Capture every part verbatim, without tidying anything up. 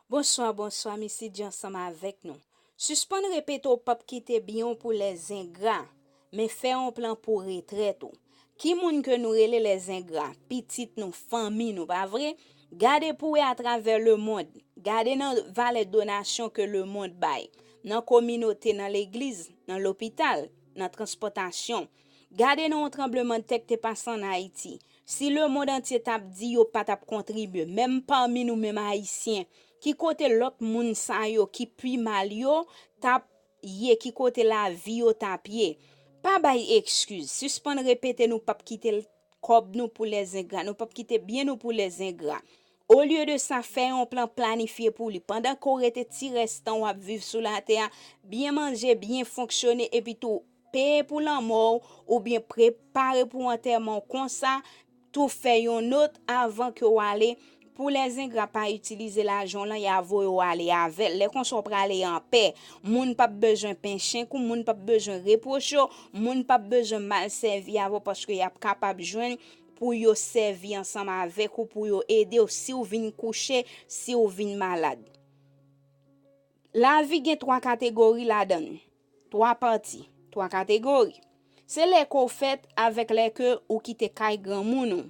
Bonswa, bonswa, Missy G ansanm avèk nou. Sispann repete w p ap kite byen w pou lèzengra, men fè yon plan pou retrèt ou. Ki moun ke nou rele lèzengra? Pitit nou, fanmi nou, pa vre? Gade pou w wè atravè lemonn. Gade nan valè donasyon ke lemonn bay. Nan kominote, nan legliz, nan lopital, nan transpòtasyon. Gade nan yon tranblemanntè k te pase ann Ayiti. Si lemonn antye t ap di yo pa t ap kontribye, menm pami nou menm Ayisyen, ki kote lòt moun sa yo ki pi mal yo t ap ye, ki kote lavi yo t ap ye? Pa bay ekskiz. Sispann repete nou p ap kite l kòb nou pou lèzengra, nou p ap kite byen nou pou lèzengra. Olye de sa, fè yon plan, planifye pou li. Pandan ke w rete ti rès tan w ap viv sou latè a, byen manje, byen fonksyone, epi tou peye pou lanmò w oubyen prepare pou antèman w. Konsa, tou fè yon nòt avan ke w ale. Pou lèzengra pa itilize lajan w lan, y a voye w ale avè l. Lè konsa w prale anpè. Moun p ap bezwen penchen kou, moun p ap bezwen repwoche w, moun p ap bezwen mal sèvi avè w paske y ap kapab jwenn pou yo sèvi ansanm avèk ou, pou yo ede w si w vin kouche, si w vin malad. Lavi gen twa kategori ladan l, twa pati, twa kategori. Se lè ke w fèt avèk lè ke ou kite kay granmoun ou.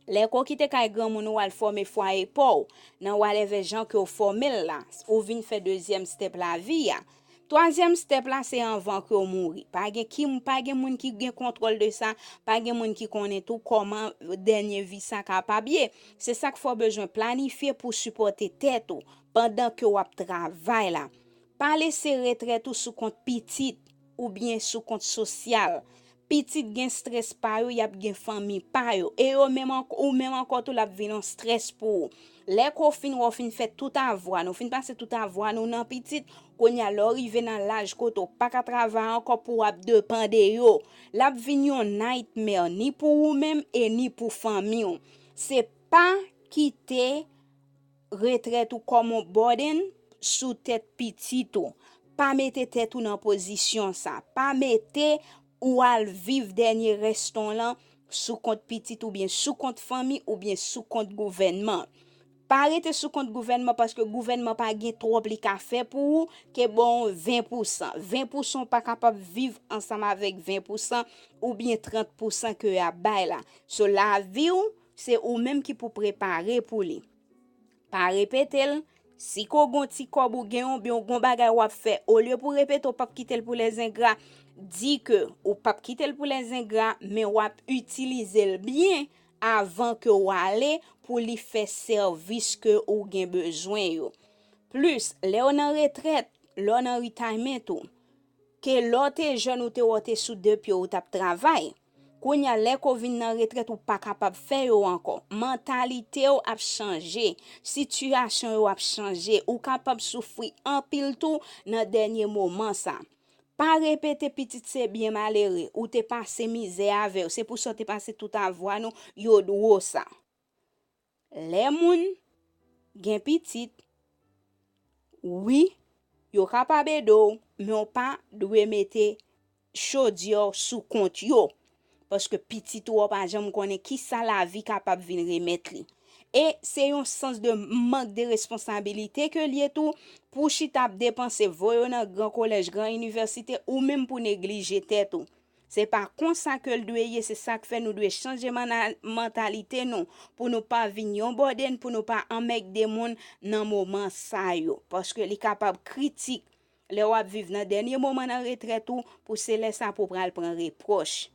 Lè ke w kite kay granmoun ou, w al fòme fwaye pa w, nan whatever jan ke w fòme l la, ou vin fè dezyèm step lavi a. Twazyèm step la, se anvan ke w mouri. Pa gen ki, pa gen moun ki gen kontwòl de sa, pa gen moun ki konnen tou kòman dènye vi sa kapab ye. Se sa k fè w bezwen planifye pou sipòte tèt ou pandan ke w ap travay la. Pa lese retrèt ou sou kont pitit oubyen sou kont sosyal. Pitit gen strès pa yo, y ap gen fanmi pa yo. E yo menm ank-, ou menm ankò tou, l ap vin yon strès pou ou. Lè ke w fin wè w fin fè tout avwa nou, fin pase tout avwa nou nan pitit, kounye a lè w rive nan laj kote w pa ka travay ankò pou w ap depann de yo, l ap vin yon nightmare ni pou ou menm e ni pou fanmi w. Se pa kite retrèt ou kòm on burden sou tèt pitit ou. Pa mete tèt ou nan pozisyon sa. Pa mete ou al viv dènye rès tan w lan sou kont pitit oubyen sou kont fanmi oubyen sou kont gouvènman. Pa rete sou kont gouvènman paske gouvènman pa gen twòp li ka fè pou ou ke ba w ven pousan. Ven pousan w pa kapab viv ansanm avèk ven pousan oubyen trant pousan ke y ap bay la. So lavi w, se ou menm ki pou prepare pou li. Pa repete l. Si ke w gon ti kòb ou gen oubyen w gon bagay w ap fè, olye pou repete w p ap kite l pou lèzengra, di ke ou p ap kite l pou lèzengra, men w ap itilize l byen avan ke w ale pou li fè sèvis ke ou gen bezwen yo. Plis, lè w nan retrèt, lè w nan retirement ou, ke lè w te jèn ou te wè w te sou de pye w, ou t ap travay. Kounye a, lè ke w vin nan retrèt, ou pa kapab fè yo ankò. Mantalite w ap chanje, sitiyasyon yo ap chanje, ou kapab soufri anpil tou nan dènye moman sa. Pa repete pitit se byen malere, ou te pase mizè avè yo, se pou sa w te pase tout avwa nou, yo dwe w sa. Lè moun gen pitit, wi, yo kapab ede w, men w pa dwe mete chodyè w sou kont yo. Paske pitit ou a pa janm konnen kisa lavi kapab vin remèt li. E se yon sans de mank de responsabilite ke l ye tou pou chita ap depanse, voye yo nan gran kolèj, gran inivèsite, ou menm pou neglije tèt ou. Se pa konsa ke l dwe ye, se sa k fè nou dwe chanje mana-, mantalite nou, pou nou pa vin yon bòdèn, pou nou pa anmègde moun nan moman sa yo. Paske li kapab kritik lè w ap viv nan dènye moman nan retrèt ou, pou se lè sa pou w pral pran repwòch.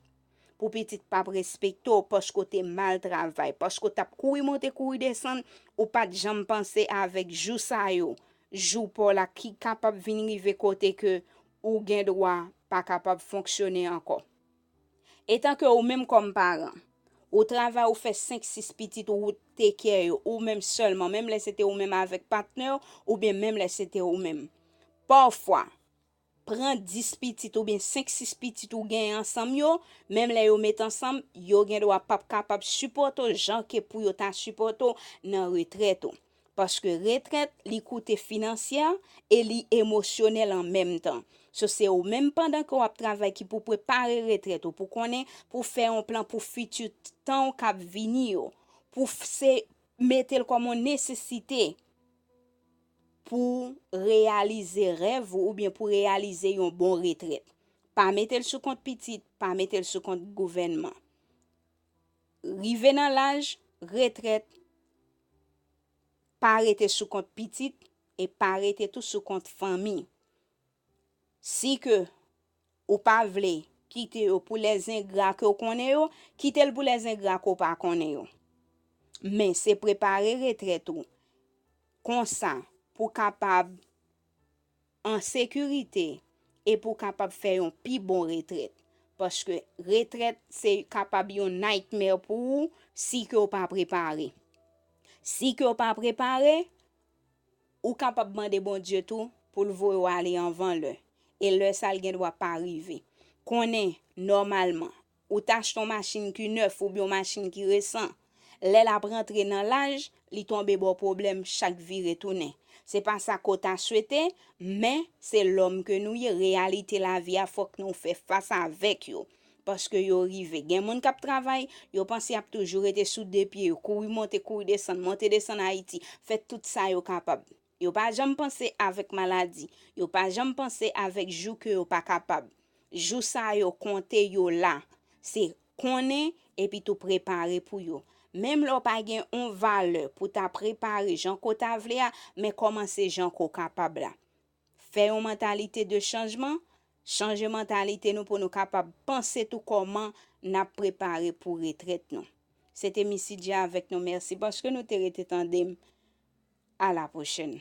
Pou pitit p ap respekte w paske w te mal travay, paske w t ap kouri monte, kouri desann, ou pa t janm panse avèk jou sa yo, jou pa w la ki kapab vin rive kote ke ou gen dwa pa kapab fonksyone ankò. Etan ke ou menm kòm paran, ou travay, ou fè senk, sis pitit, ou take care yo, ou menm sèlman, menm lè se te ou menm avèk patnè w, oubyen menm lè se te ou menm. Pafwa, pran dis pitit oubyen senk, sis pitit ou genyen ansanm yo, menm lè yo met ansanm, yo gen dwa p ap kapab sipòte w jan ke pou yo ta sipòte w nan retrèt ou. Paske retrèt, li koute finansyè e li emosyonèl an menm tan. So, se ou menm pandan ke w ap travay ki pou prepare retrèt ou, pou konnen, pou fè yon plan pou fiti tan w k ap vini yo, pou f-, se mete l kòm yon nesesite. pou reyalize rèv ou oubyen pou reyalize yon bon retrèt. Pa mete l sou kont pitit, pa mete l sou kont gouvènman. Rive nan laj retrèt, pa rete sou kont pitit e pa rete tou sou kont fanmi. Si ke ou pa vle kite yo pou lèzengra ke w konnen yo, kite l pou lèzengra ke w pa konnen yo. Men se prepare retrèt ou konsa pou w kapab an sekirite e pou w kapab fè yon pi bon retrèt. Paske retrèt se kapab yon nightmare pou ou si ke w pa prepare. Si ke w pa prepare, ou kapab mande Bondye tou pou l voye w ale anvan lè. E lè sa l gen dwa pa rive. Konnen, nòmalman, ou t achte yon machin ki nèf oubyen yon machin ki resan. Lè l ap rantre nan laj, li tonbe ba w pwoblèm chak vire tounen. Se pa sa ke w ta swete, men se lòm ke nou ye, reyalite lavi a fòk nou fè fas avèk yo. Paske yo rive. Gen moun k ap travay, yo panse y ap toujou rete sou de pye yo, kouri monte, kouri desann, monte desann Ayiti, fè tout sa yo kapab. Yo pa janm panse avèk maladi. Yo pa janm panse avèk jou ke yo pa kapab. Jou sa yo konte, yo la. Se konnen epi tou prepare pou yo. Menm lè w pa gen yon valè pou ta prepare jan ke w ta vle a, men kòmanse jan ke w kapab la. Fè yon mantalite de chanjman, chanje mantalite nou pou nou kapab panse tou kòman n ap prepare pou retrèt nou. Se te Missy Dia avèk nou. Mèsi paske nou te rete tande m. A la pwochèn.